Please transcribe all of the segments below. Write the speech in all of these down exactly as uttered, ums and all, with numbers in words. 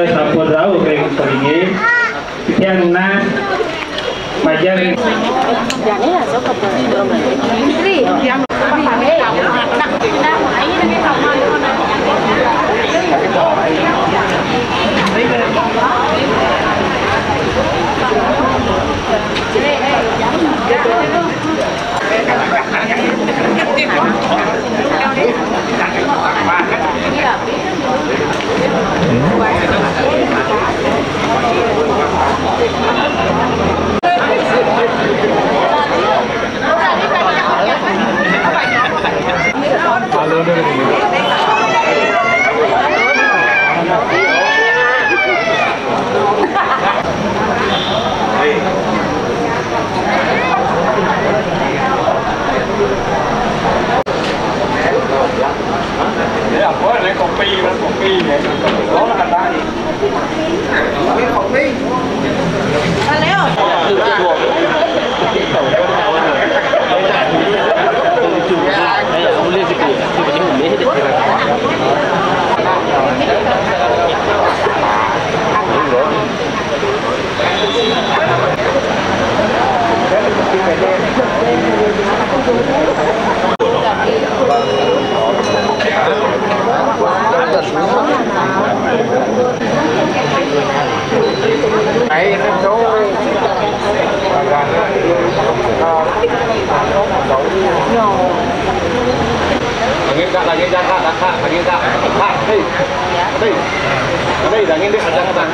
Sampun rauh ring palinggih. Titiang nunas majeng. Ya, boleh kopi, kopi ya. Kopi, oh, ada. Lagi, Kak, lagi, Kak, Kak, Kak, lagi, Kak. Kak, hei. Hei. Hei, lagi, Kak, Kak.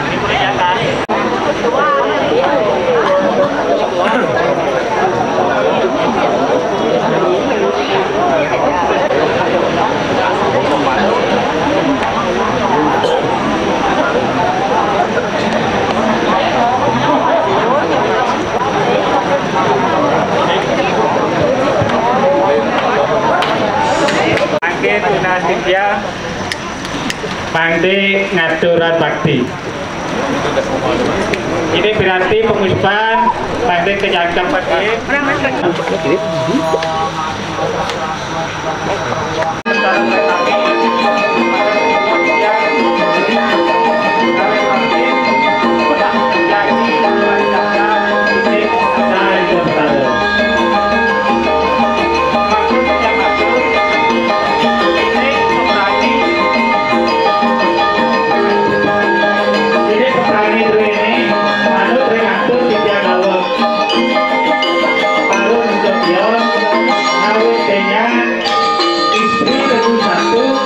Mangke tunas titiang, mangke ngaturang bakti. Ini berarti penguspan, mangke kejangkep bakti. Parun Nasution, ngawit denya istri Teguh Satu,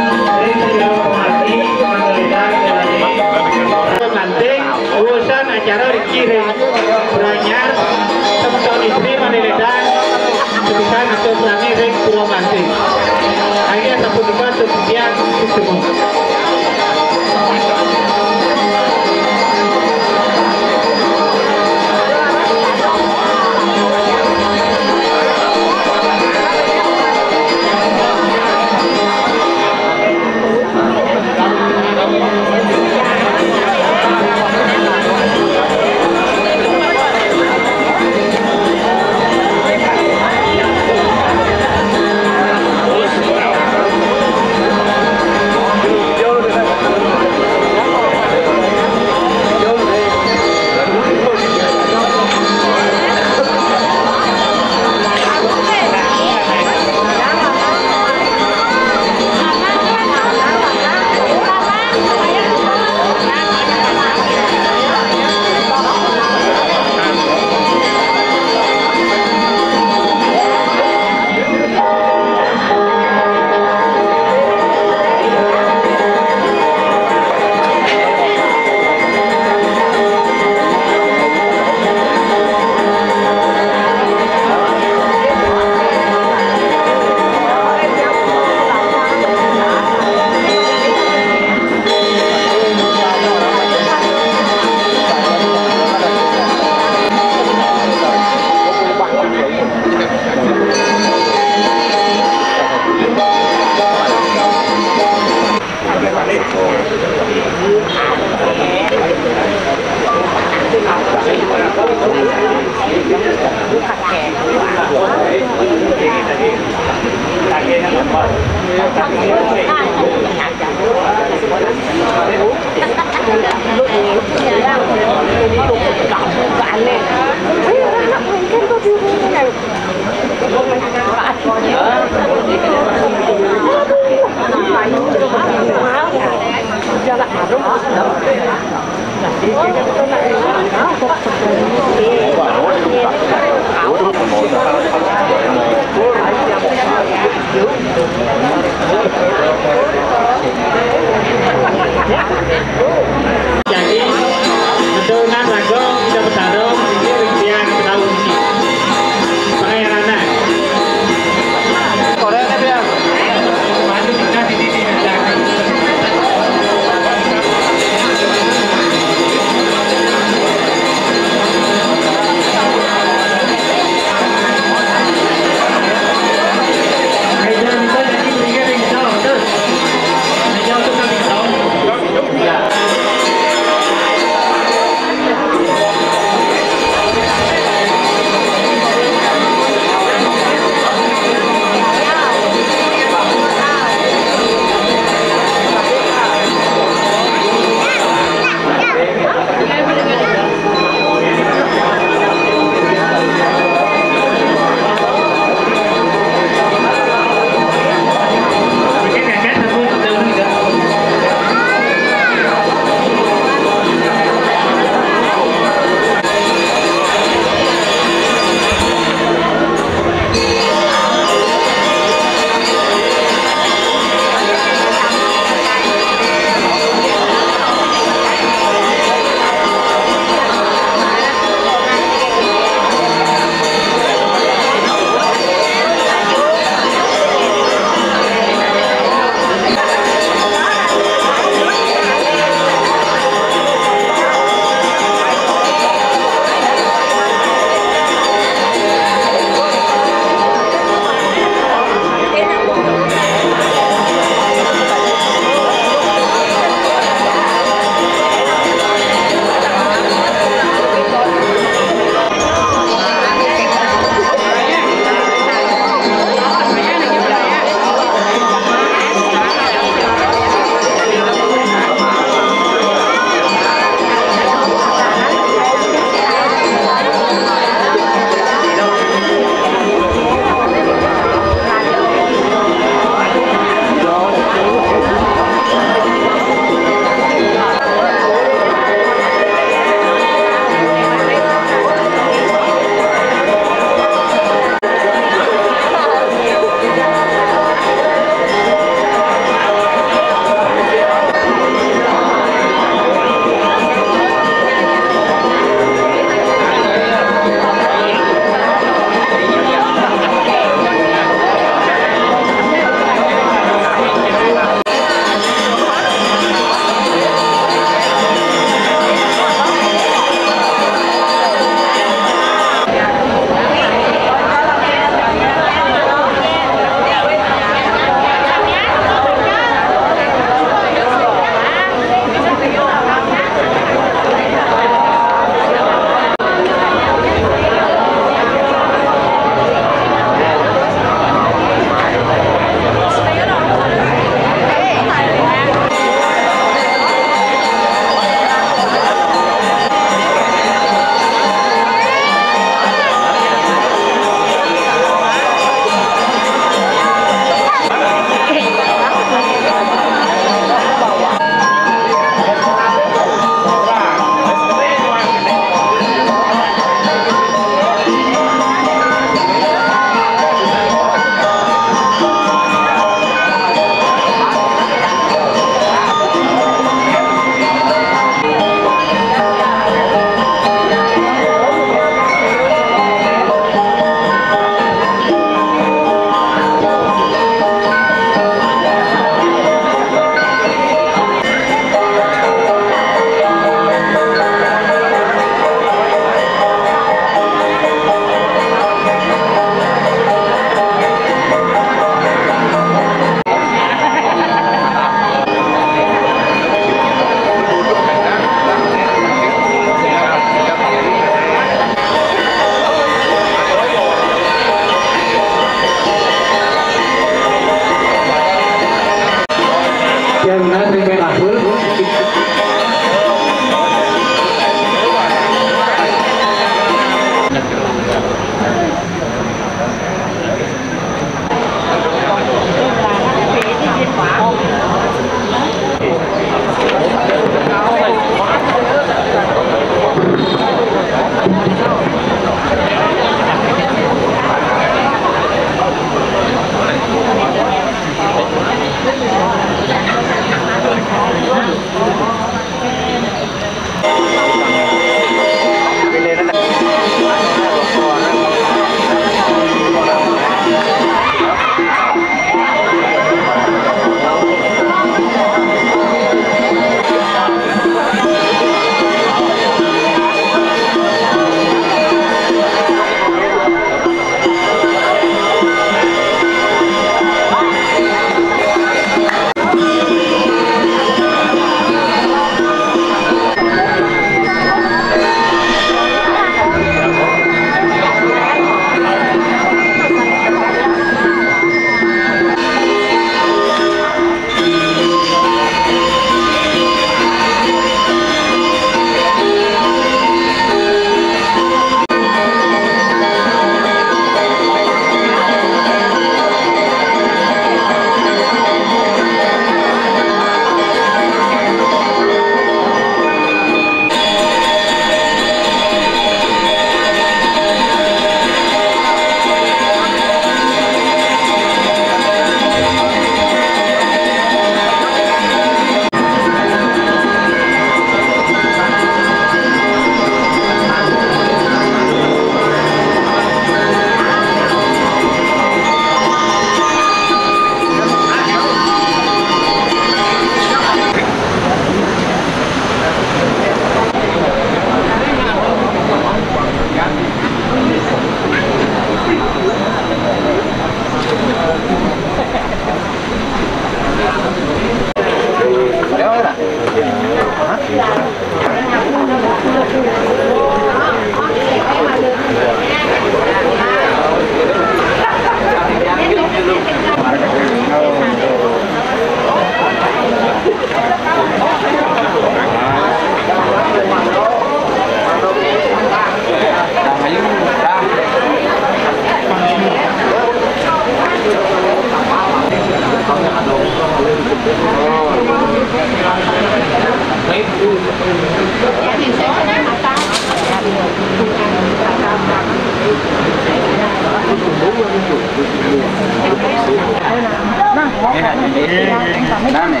Nah, nih, ini, ini, kan, nih.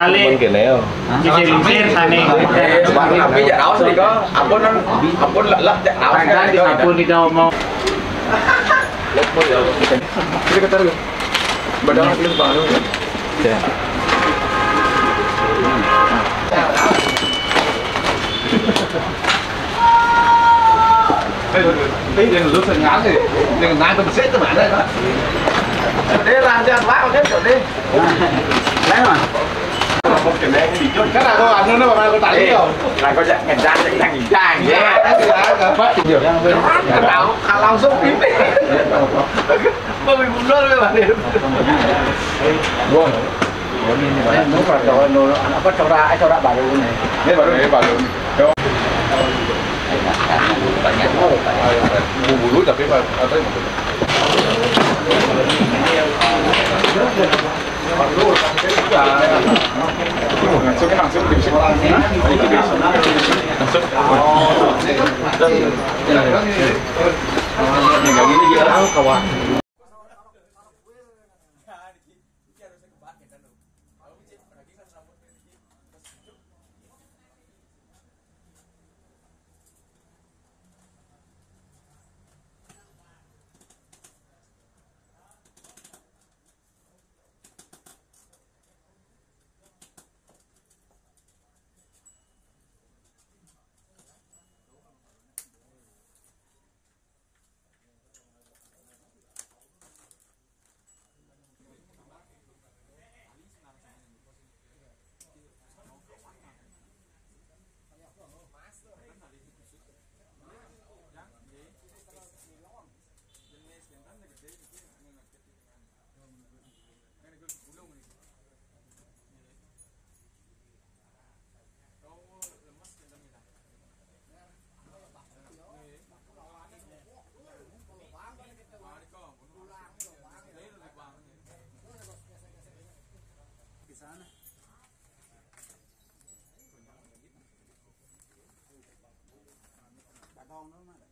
Balik. Hah? Bisa diusir sana. Eh, Bang, tapi jangan awas nih, kok. Ampun, ampun, lah, lah, jangan awas. Kan, kan, ampun, kita ngomong. Kita ketaruh. Badan aku lupa, lu. Ya. Ê, ê, đừng lướt sân ngắn thì, đừng nang tâm sét các bạn đấy đó. Đi làm cho anh bác, anh tiếp tục đi. Lấy mà. Cái nào tôi làm luôn đó mà, tôi tặng đi rồi. Là có ngành dán, ngành dán vậy. Cái gì hả? Bắt gì vậy? Cái nào, à, lòng sốt phim đi. Mà mình cũng nói với bạn đi. Đúng rồi. Ini, ini, Pak. Ini, Pak, tahu, anu, apa, corak, eh, corak baru ini. Ini baru, ini baru. Bumbu dulu, tapi, Pak, apa ini? Langsung, langsung di sini. Langsung. Ini, ini, ini, kawan. Di sana. Batong no, Mas.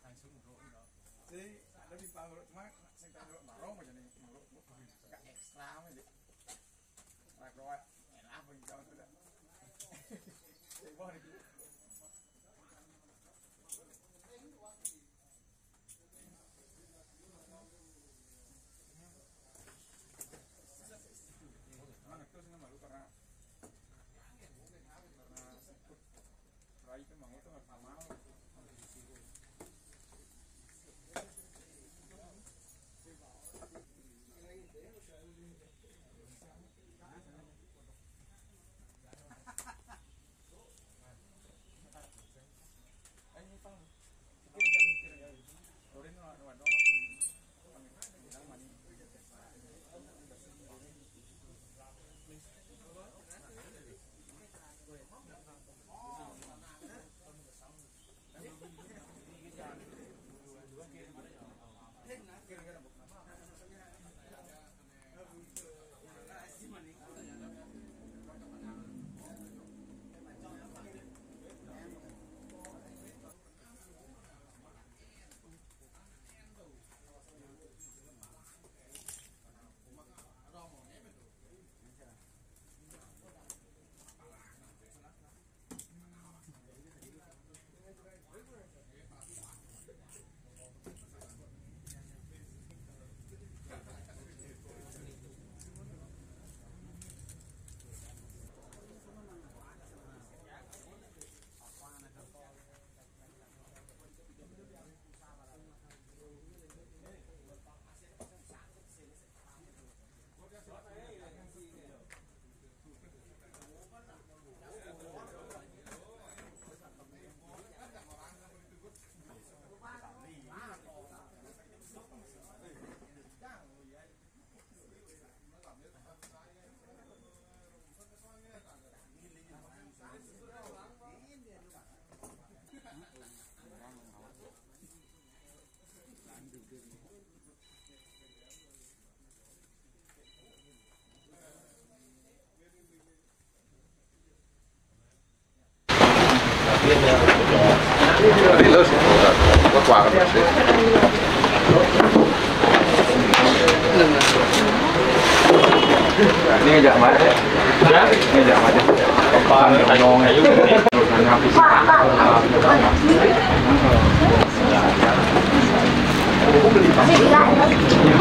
Langsung, Bro, udah. Sing ada di panggung, cuma sing tak dulu barong aja nih, dulu. Gak ekstra aja. Ora kowe, enak apa gitu, udah. Sing mau nih. Mana itu sih, malu karena, karena rai kan mau tuh nggak mau. Terus, buat warung sih. Ini ngejak mati. Ini ngejak mati. Apaan? Ayo. Terus nanya apa sih? Ini